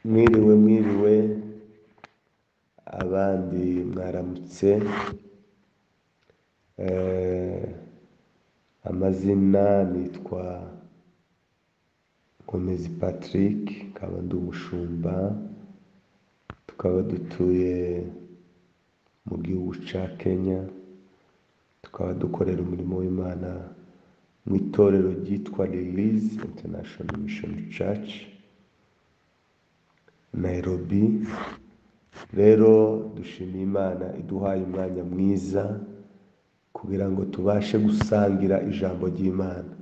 Mwiriwe mwiriwe, abandi mwaramutse. Amazina nitwa Nkomezi Patrick, nkaba ndi umushumba, tukaba dutuye mu gihugu cya Kenya, tukaba dukorera umurimo w'Imana mu itorero ryitwa Release International Mission Church Nairobi. Rero dushimiye Imana iduhaye umwanya mwiza kugira ngo tubashe gusangira ijambo ry'Imana.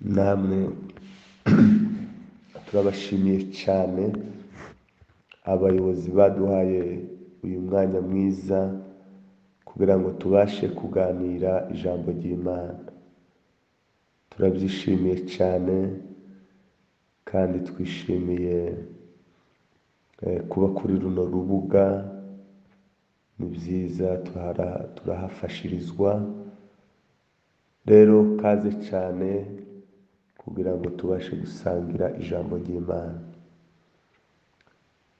Namwe turabashimiye cyane abayobozi baduhaye uyu mwanya mwiza kugira ngo tubashe kuganira ijambo ry'Imana. Turabyishimiye cyane kandi twishimiye kuba kuri runo rubuga. Ni byiza, turahafashirizwa. Rero kaze cyane kugira ngo tubashe gusangira ijambo ry'Imana.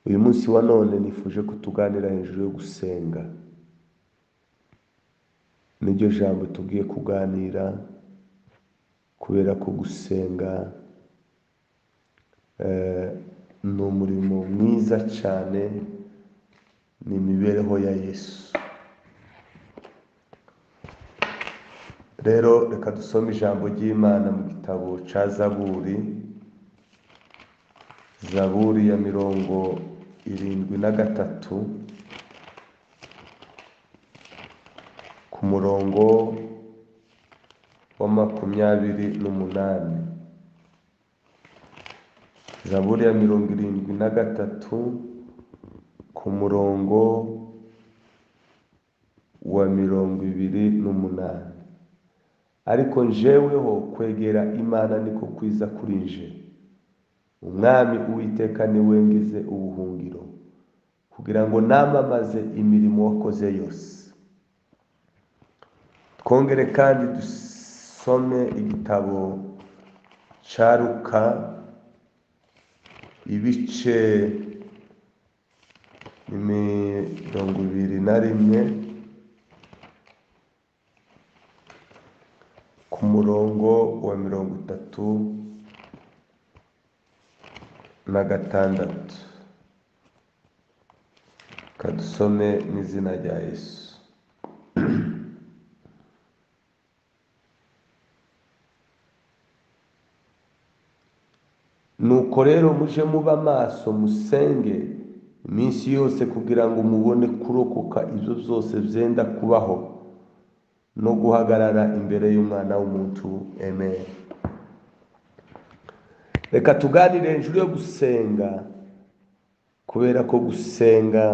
Uyu munsi wa none nifuje ko tuganira hejuru yo gusenga. Niryo jambo tugiye kuganira, kubera ko gusenga ni umurimo mwiza cyane, ni imibereho ya Yesu. Rero reka dusome ijambo ry'Imana mu gitabo cya Zaburi, Zaburi ya 73 ku murongo wa 28. Zaburi ya 73 ku murongo wa 28. Ariko njeweho kwegera Imana niko kwiza kuri nje, Umwami Uwiteka niwe ngize ubuhungiro, kugira ngo namamaze imirimo wakoze yose. Twongere kandi dusome igitabo cya Luka ibice 21 ku murongo wa 36. Kadusome mu izina rya Yesu. Nuko rero muje muba maso, musenge iminsi yose, kugira ngo mubone kurokoka ibyo byose byenda kubaho no guhagarara imbere y'Umwana w'umuntu. Amen. Reka tuganire hejuru yo gusenga, kubera ko gusenga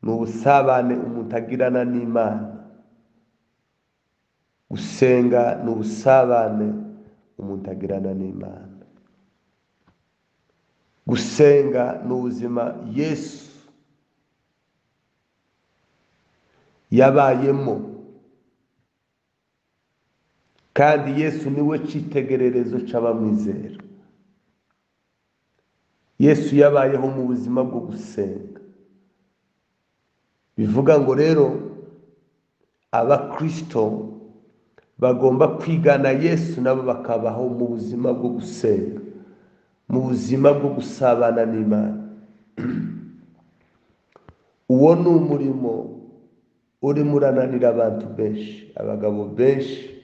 ni ubusabane umuntu agirana n'Imana. Gusenga ni ubusabane umuntu agirana n'Imana. Gusenga ni ubuzima Yesu yabayemo, kandi Yesu niwe cyitegererezo cy'abamwizera. Yesu yabayeho mu buzima bwo gusenga. Bivuga ngo rero abakristo bagomba kwigana Yesu, nabo bakabaho mu buzima bwo gusenga, mu buzima bwo gusabana n'Imana. Uwo ni umurimo urimo urananira abantu benshi, abagabo benshi,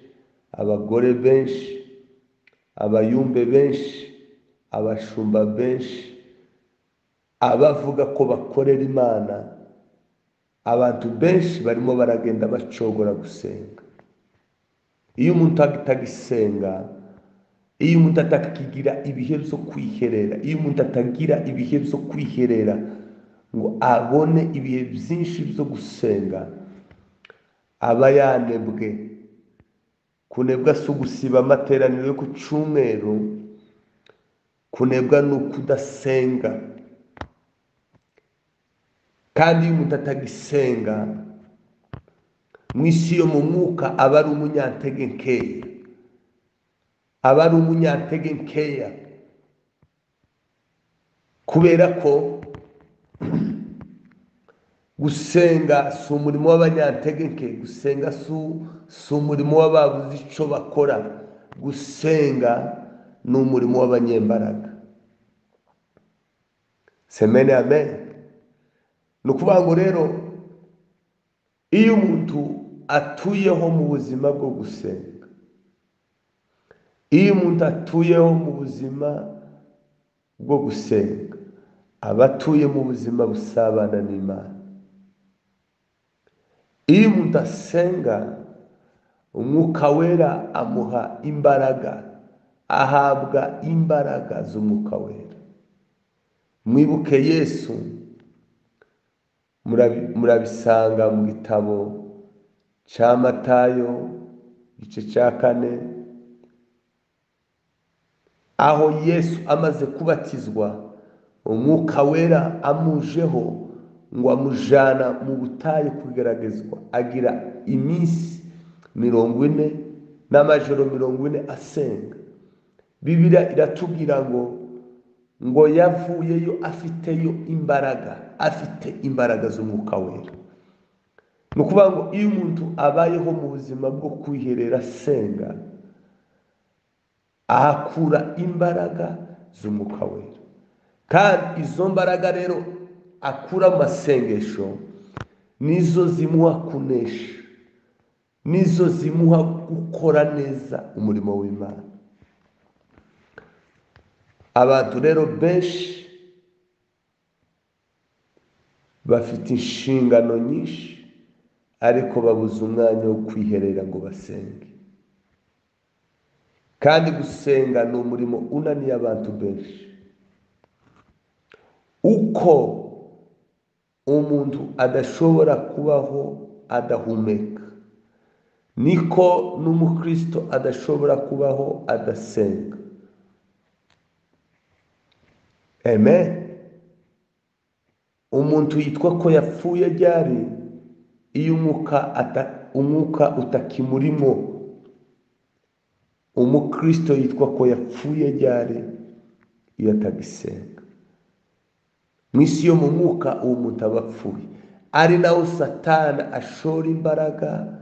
abagore benshi, abayumbe benshi, abashumba benshi, abavuga ko bakorera Imana. Abantu benshi barimo baragenda bacogora gusenga. Iyo umuntu atagisenga, iyo umuntu atakigira ibihe byo kwiherera, iyo umuntu atagira ibihe byo kwiherera ngo abone ibihe byinshi byo gusenga, aba yanebwe. Kunebwa si ugusiba amateraniro yo ku cyumweru, kunebwa ni ukudasenga. Kandi iyo umuntu atagisenga mu isi yo mu mwuka, aba ari umunyantege nkeya, aba ari umunyantege nkeya. Kubera ko gusenga si umurimo w'abanyantegenke, gusenga si umurimo w'ababuze icyo bakora, gusenga ni umurimo w'abanyembaraga. Semene amen. Ni ukuvuga ngo rero iyo umuntu atuyeho mu buzima bwo gusenga, iyo umuntu atuyeho mu buzima bwo gusenga, aba atuye mu buzima busabana n'Imana. Iyo umuntu asenga, Umwuka Wera amuha imbaraga, ahabwa imbaraga z'Umwuka Wera. Mwibuke Yesu, murabisanga mu gitabo cya Matayo igice cya 4, aho Yesu amaze kubatizwa, Umwuka Wera amujeho ngo amujana mu butayu kugeragezwa, agira iminsi 40 n'amajoro 40 asenga. Bibiliya iratubwira ngo yavuyeyo afiteyo imbaraga, afite imbaraga z'Umwuka Wera. Ni ukuvuga ngo iyo umuntu abayeho mu buzima bwo kwiherera asenga, ahakura imbaraga z'Umwuka Wera. Kandi izo mbaraga rero akura mu masengesho nizo zimuha kunesha, nizo zimuha gukora neza umurimo w'Imana. Abantu rero benshi bafite inshingano nyinshi, ariko babuze umwanya wo kwiherera ngo basenge. Kandi gusenga ni umurimo unaniye abantu benshi. Uko umuntu adashobora kubaho adahumeka, niko n'umukristo adashobora kubaho adasenga. Amen. Umuntu yitwa ko yapfuye ryari iyo umwuka utakimurimo. Umukristo yitwa ko yapfuye ryari iyo atagisenga. Mu isi yo mu mwuka uwo muntu aba apfuye, ari naho Satani ashora imbaraga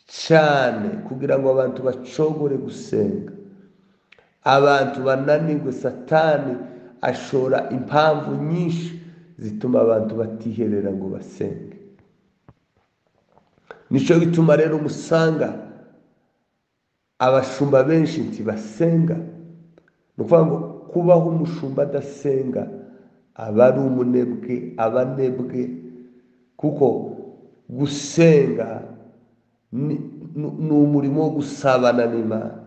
cyane kugira ngo abantu bacogore gusenga, abantu bananirwe. Satani ashora impamvu nyinshi zituma abantu batiherera ngo basenge. Nico gituma rero musanga abashumba benshi ntibasenga. Ni ukuvuga ngo kubaho umushumba adasenga aba ari umunebwe, abanebwe, kuko gusenga ni umurimo wo gusabana n'Imana.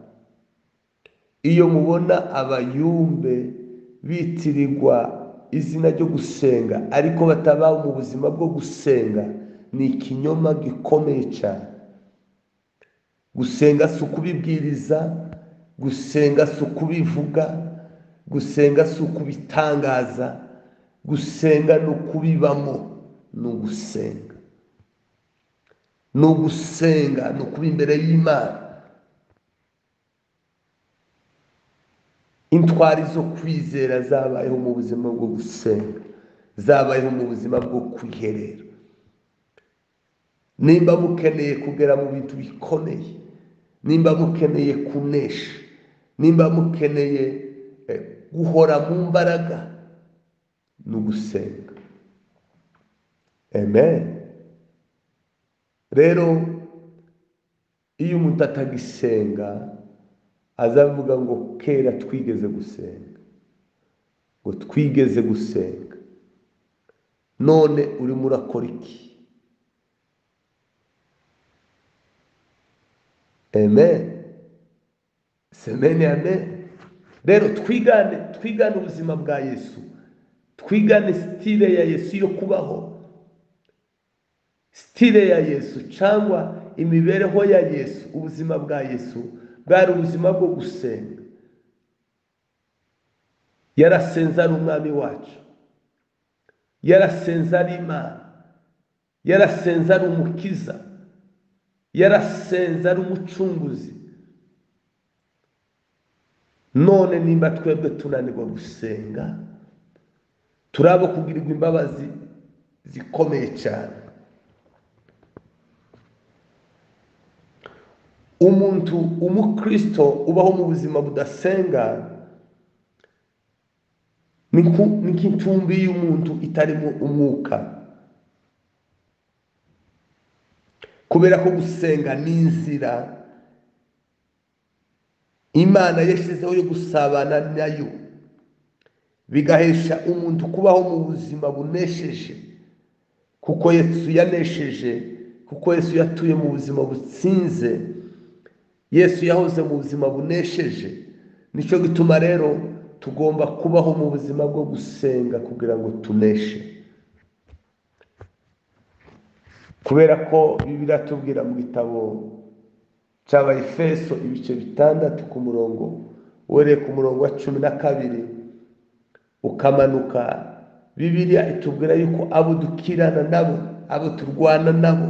Iyo mubona abayumbe bitirirwa izina ryo gusenga ariko batabaho mu buzima bwo gusenga, ni ikinyoma gikomeye cyane. Gusenga si ukubibwiriza, gusenga si ukubivuga, gusenga si ukubitangaza, gusenga ni ukubibamo, ni ugusenga. Ni ugusenga, ni ukuba imbere y'Imana. Intwari zo kwizera zabayeho mu buzima bwo gusenga, zabayeho mu buzima bwo kwiherera. Nimba mukeneye kugera mu bintu bikomeye, nimba mukeneye kunesha, nimba mukeneye guhora mu mbaraga, ni ugusenga. Amen. Rero iyo umuntu atagisenga azavuga ngo kera twigeze gusenga, ngo twigeze gusenga, none urimo urakora iki? Amen. Semene amen. Rero twigane ubuzima bwa Yesu, twigane stile ya Yesu yo kubaho, stile ya Yesu cyangwa imibereho ya Yesu. Ubuzima bwa Yesu bwari ubuzima bwo gusenga. Yarasenze ari umwami wacu, yarasenze ari Imana, yarasenze ari umukiza, yarasenze ari umucunguzi. None nimba twebwe tunanirwa gusenga, Turabo kugirirwa imbabazi zikomeye cyane. Umuntu umukristo ubaho mu buzima budasenga ni nk'intumbi y'umuntu itarimo umwuka, kubera ko gusenga ni inzira Imana yashyizeho yo gusabana nayo, bigahesha umuntu kubaho mu buzima bunesheje, kuko Yesu yanesheje, kuko Yesu yatuye mu buzima butsinze, Yesu yahoze mu buzima bunesheje. Nicyo gituma rero tugomba kubaho mu buzima bwo gusenga kugira ngo tuneshe, kubera ko Bibiliya itubwira mu gitabo cy'Abaefeso ibice 6 ku murongo uhereye ku murongo wa 12 ukamanuka, Bibiliya itubwira yuko abo dukirana nabo, abo turwana nabo,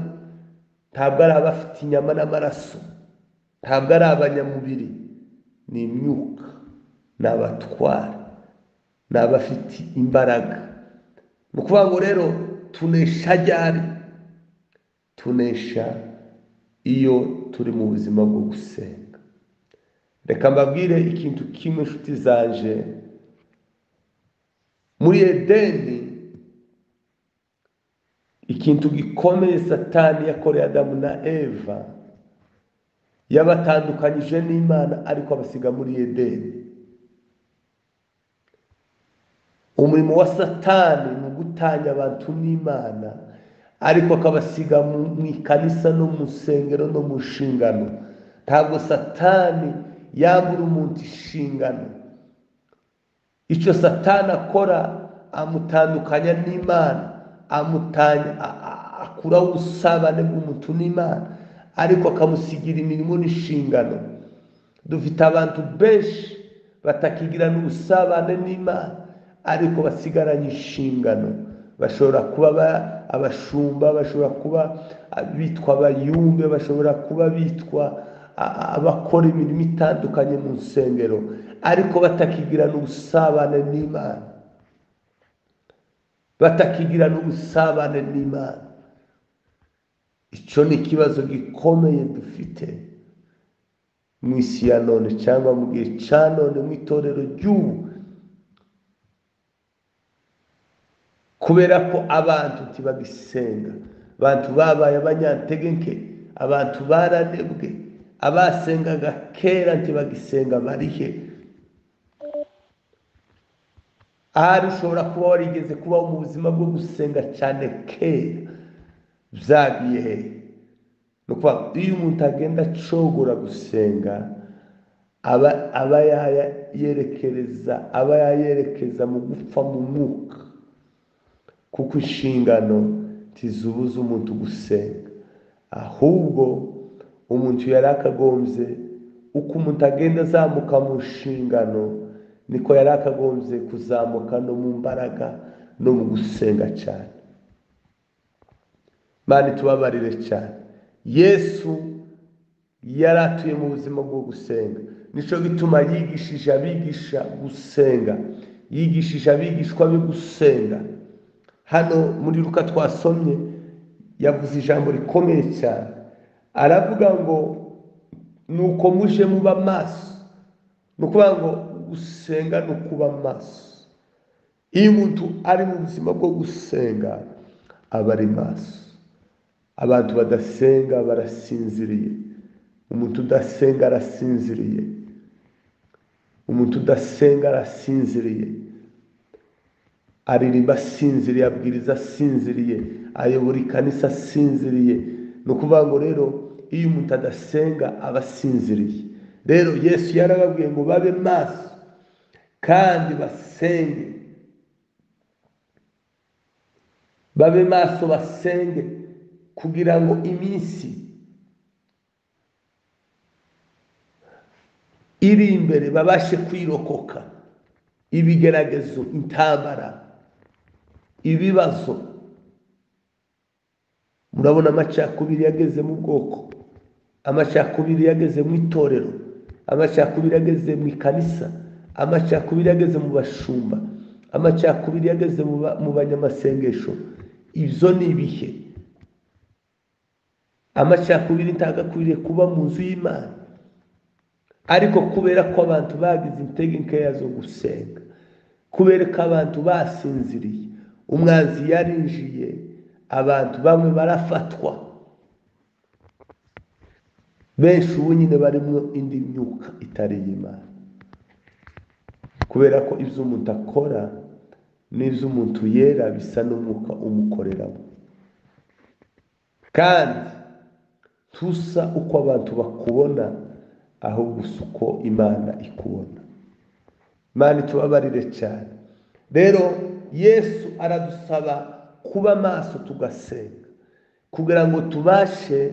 ntabwo ari abafite inyama n'amaraso, ntabwo ari abanyamubiri, ni imyuka, ni abatware, ni abafite imbaraga. Ni ukuvuga ngo rero tunesha ryari? Tunesha iyo turi mu buzima bwo gusenga. Reka mbabwire ikintu kimwe inshuti zanje, muri Edeni ikintu gikomeye Satani yakoreye Adamu na Eva, yabatandukanyije n'Imana ariko abasiga muri Edeni. Umurimo wa Satani ni ugutanya abantu n'Imana, ariko akabasiga mu ikanisa no mu nsengero no mu nshingano. Ntabwo Satani yambura umuntu inshingano. Icyo Satani akora, amutandukanya n'Imana, amutanya, akuraho ubusabane bw'umuntu n'Imana, ariko akamusigira imirimo n'inshingano. Dufite abantu benshi batakigira n'ubusabane n'Imana, ariko basigaranye inshingano. Bashobora kuba abashumba, bashobora kuba bitwa abayumbe, bashobora kuba bitwa abakora imirimo itandukanye mu nsengero, ariko batakigira n'ubusabane n'Imana, batakigira n'ubusabane n'Imana. Icyo ni ikibazo gikomeye dufite mu isi ya none, cyangwa mu gihe cya none, mu itorero ry'ubu, kubera ko abantu ntibagisenga, abantu babaye abanyantegenke, abantu baranebwe, abasengaga kera ntibagisenga barihe. Ahari ushobora kuba warigeze kubaho mu buzima bwo gusenga cyane kera, byagiye he? Ni ukuvuga iyo umuntu agenda acogora gusenga, aba yayerekeza mu gupfa mu mwuka, kuko inshingano ntizubuza umuntu gusenga. Ahubwo umuntu yari akagombye, uko umuntu agenda azamuka mu nshingano, niko yari akagombye kuzamuka no mu mbaraga no mu gusenga cyane. Imana itubabarire cyane. Yesu yari atuye mu buzima bwo gusenga, nicyo gituma yigishije abigisha gusenga, yigishije abigishwa be gusenga. Hano muri Luka twasomye yavuze ijambo rikomeye cyane, aravuga ngo nuko muje muba maso. Ni ukuvuga ngo gusenga ni ukuba maso. Iyo umuntu ari mu buzima bwo gusenga aba ari maso. Abantu badasenga barasinziriye. Umuntu udasenga arasinziriye. Umuntu udasenga arasinziriye. Aririmba asinziriye, abwiriza asinziriye, ayobora ikanisa asinziriye. Ni ukuvuga ngo rero iyo umuntu adasenga aba asinziriye. Rero Yesu yarababwiye ngo babe maso kandi basenge, babe maso basenge, kugira ngo iminsi iri imbere babashe kwirokoka ibigeragezo, intambara, ibibazo. Murabona amacakubiri yageze mu bwoko, amacakubiri yageze mu itorero, amacakubiri yageze mu ikanisa, amacakubiri yageze mu bashumba, Amacakubiri yageze mu banyamasengesho. Ibyo ni ibihe. Amacakubiri ntagakwiriye kuba mu nzu y'Imana, ariko kubera ko abantu bagize intege nkeya zo gusenga, kubera ko abantu basinziriye, umwanzi yarinjiye, abantu bamwe barafatwa, benshi ubu nyine barimo indi myuka itari iy'Imana, kubera ko ibyo umuntu akora n'ibyo umuntu yera bisa n'umwuka umukoreramo. Kandi tusa uko abantu bakubona, ahubwo usa uko Imana ikubona. Imana itubabarire cyane. Rero Yesu aradusaba kuba maso tugasenga, kugira ngo tubashe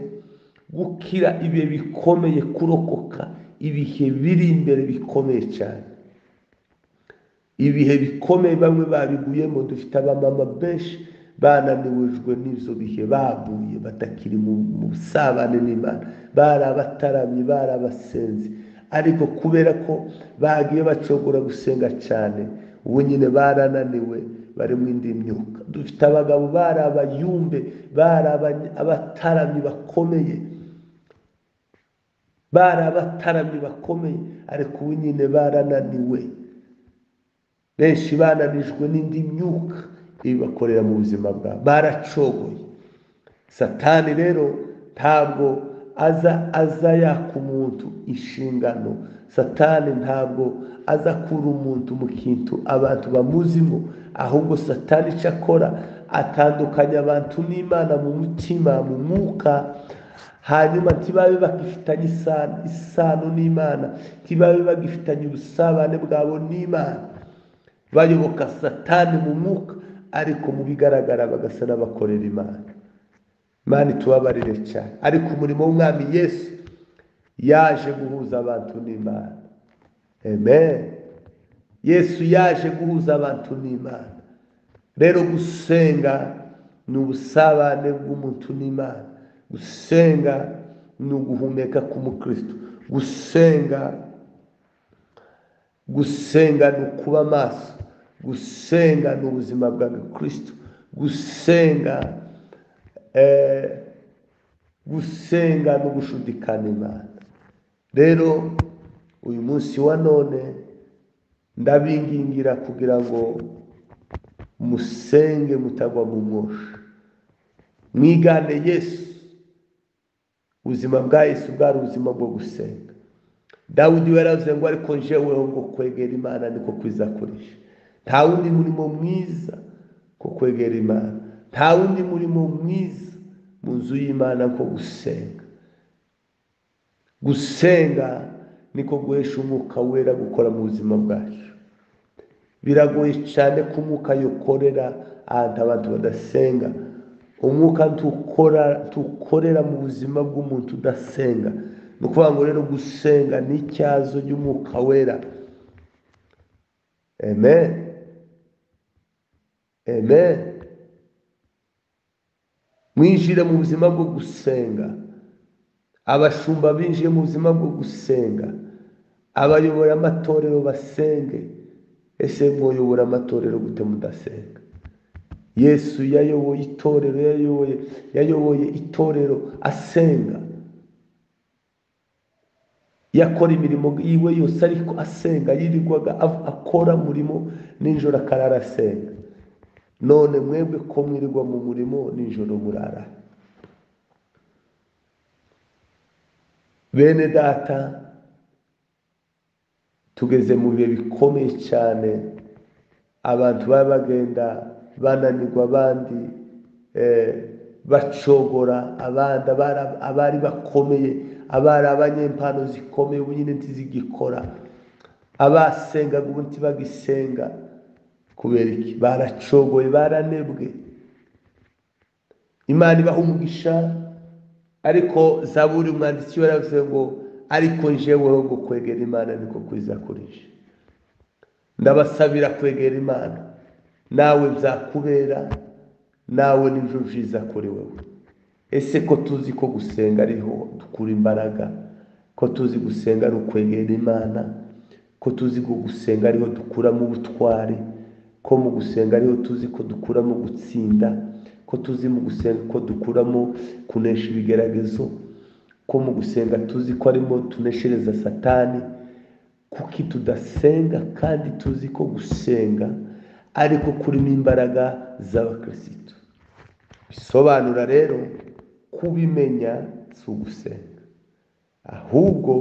gukira ibihe bikomeye, kurokoka ibihe biri imbere bikomeye cyane. Ibihe bikomeye bamwe babiguyemo. Dufite abamama benshi bananiwijwe n'ibyo bihe, baguye batakiri mu busabane n'Imana, bari abataramyi, bari abasenzi, ariko kubera ko bagiye bacogora gusenga cyane, ubu nyine barananiwe, bari mu indi myuka. Dufite abagabo bari abayumbe, bari abataramyi bakomeye, bari abataramyi bakomeye, ariko ubu nyine barananiwe. Benshi bananijwe n'indi myuka ibibakorera mu buzima bwabo, baracogoye. Satani rero ntabwo aza yaka umuntu inshingano. Satani ntabwo aza akura umuntu mu kintu abantu bamuzimo, ahubwo Satani icyo akora atandukanya abantu n'Imana mu mutima, mu mwuka, hanyuma ntibabe bagifitanye isano n'Imana, ntibabe bagifitanye ubusabane bwabo n'Imana. Bayoboka Satani mu mwuka, ariko mu bigaragara bagasa n'abakorera Imana. Imana itubabarire cyane. Ariko umurimo w'Umwami Yesu yaje guhuza abantu n'Imana. Amen. Yesu yaje guhuza abantu n'Imana. Rero gusenga ni ubusabane bw'umuntu n'Imana. Gusenga ni uguhumeka k'umukristo. Gusenga ni ukuba maso. Gusenga ni ubuzima bwa Kristo. Gusenga no gushudikana Imana. Rero uyu munsi wa none ndabingingira kugira ngo musenge mutagwa mu mwosha, mwigane Yesu. Ubuzima bwa Yesu bwari ubuzima bwo gusenga. Dawidi yaravuze ngo ariko njyeweho ngo kwegera Imana niko kwiza kurisha. Nta wundi murimo mwiza ko kwegera Imana, nta wundi murimo mwiza mu nzu y'Imana ko gusenga. Gusenga niko guhesha umwuka wera gukora mu buzima bwacu. Biragoye cyane ko umwuka yokorera ahantu abantu badasenga. Umwuka tukorera mu buzima bw'umuntu udasenga. Ni ukuvuga ngo rero gusenga ni icyazo cy'umwuka wera. Amen. Amen. Mwinjire mu buzima bwo gusenga. Abashumba binjiye mu buzima bwo gusenga. Abayobora amatorero basenge. Ese mwoyobora amatorero gute mudasenga? Yesu yayoboye itorero, yayoboye itorero asenga. Yakora imirimo yiwe yose ariko asenga. Yirirwaga akora umurimo nijoro akarara asenga. None mwebwe ko mwirirwa mu murimo nijoro murara? Bene data, tugeze mu bihe bikomeye cyane. Abantu baba bagenda bananirwa, abandi bacogora, abandi abari bakomeye, abari abanyempano zikomeye ubu nyine ntizigikora, abasengaga ubu ntibagisenga. Kubera iki? Baracogoye, baranebwe. Imana ibaha umugisha. Ariko Zaburi umwanditsi yaravuze ngo ariko njyeweho ngo kwegera Imana niko kwiza kurisha. Ndabasabira kwegera Imana, nawe byakubera, nawe nibyo byiza kuri wewe. Ese ko tuzi ko gusenga ariho dukura imbaraga, ko tuzi gusenga ari ukwegera Imana, ko tuzi ko gusenga ariho dukuramo ubutwari, Ko mu gusenga ariho tuzi ko dukuramo gutsinda, ko tuzi mu gusenga ko dukuramo kunesha ibigeragezo, ko mu gusenga tuzi ko arimo tuneshereza Satani. Kuki tudasenga kandi tuzi ko gusenga ariko kurimo imbaraga z'abakristo? Bisobanura rero kubimenya si ugusenga, ahubwo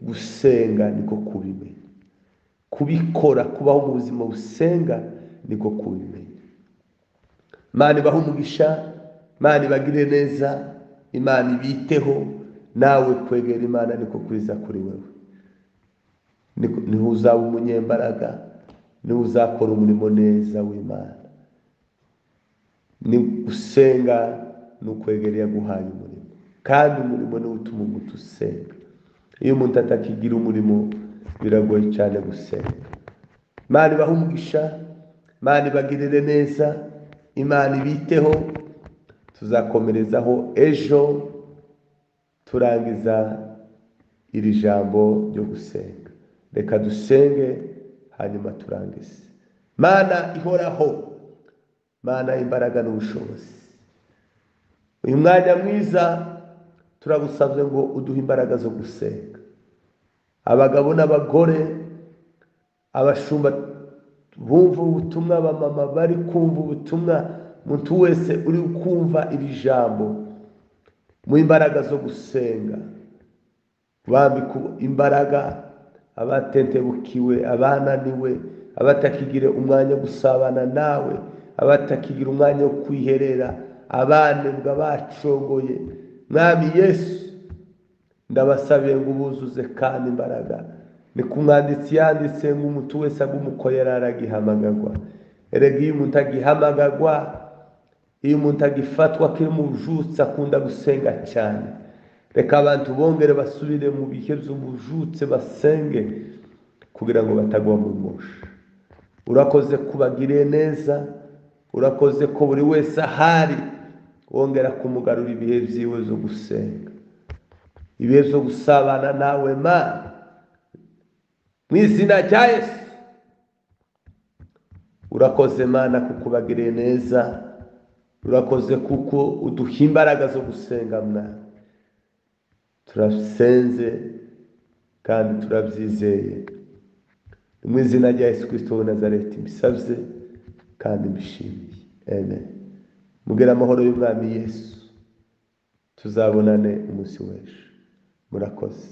gusenga niko kubimenya, kubikora, kubaho mu buzima busenga niko kubimenya. Imana ibahe umugisha, Imana ibagire neza, Imana ibiteho. Nawe kwegera Imana niko kwiza kuri wewe. Niho uzaba umunyembaraga, niho uzakora umurimo neza w'Imana. Ni gusenga ni ukwegera yaguhaye umurimo, kandi umurimo niwo utuma umuntu usenga. Iyo umuntu atakigira umurimo biragoye cyane gusenga. Imana ibahe umugisha, Imana ibagirire neza, Imana ibiteho. Tuzakomerezaho ejo turangiza iri jambo ryo gusenga. Reka dusenge hanyuma turangize. Mana ihoraho, Mana imbaraga n'ubushobozi, uyu mwanya mwiza turagusabye ngo uduhe imbaraga zo gusenga. Abagabo n'abagore, abashumba bumva ubutumwa, abamama bari kumva ubutumwa, umuntu wese uri kumva iri jambo, mu imbaraga zo gusenga, bambika imbaraga abatentebukiwe, abananiwe, abatakigira umwanya wo gusabana nawe, abatakigira umwanya wo kwiherera, abanebwa bacogoye. Mwami Yesu, ndabasabiye ngo ubuzuze kandi imbaraga. Ni ku mwanditsi yanditse ngo umuntu wese agumukorera aragihamagarwa. Erega iyo umuntu agihamagagwa, iyo umuntu agifatwa akiri mu bujutse, akunda gusenga cyane. Reka abantu bongere basubire mu bihe by'ubujutse basenge kugira ngo batagwa mu mosha. Urakoze kubagiriye neza, urakoze ko buri wese ahari wongera kumugarura ibihe byiwe byo gusenga, ibihe byo gusabana nawe Mana, mu izina rya Yesu. Urakoze Mana kuko ubagiriye neza, urakoze kuko uduha imbaraga zo gusenga Mwana. Turasenze kandi turabyizeye mu izina rya Yesu Kristo w'i Nazareti mbisabye kandi mbishimiye, amen. Mugire amahoro y'Umwami Yesu, tuzabonane umunsi w'ejo. Murakoze.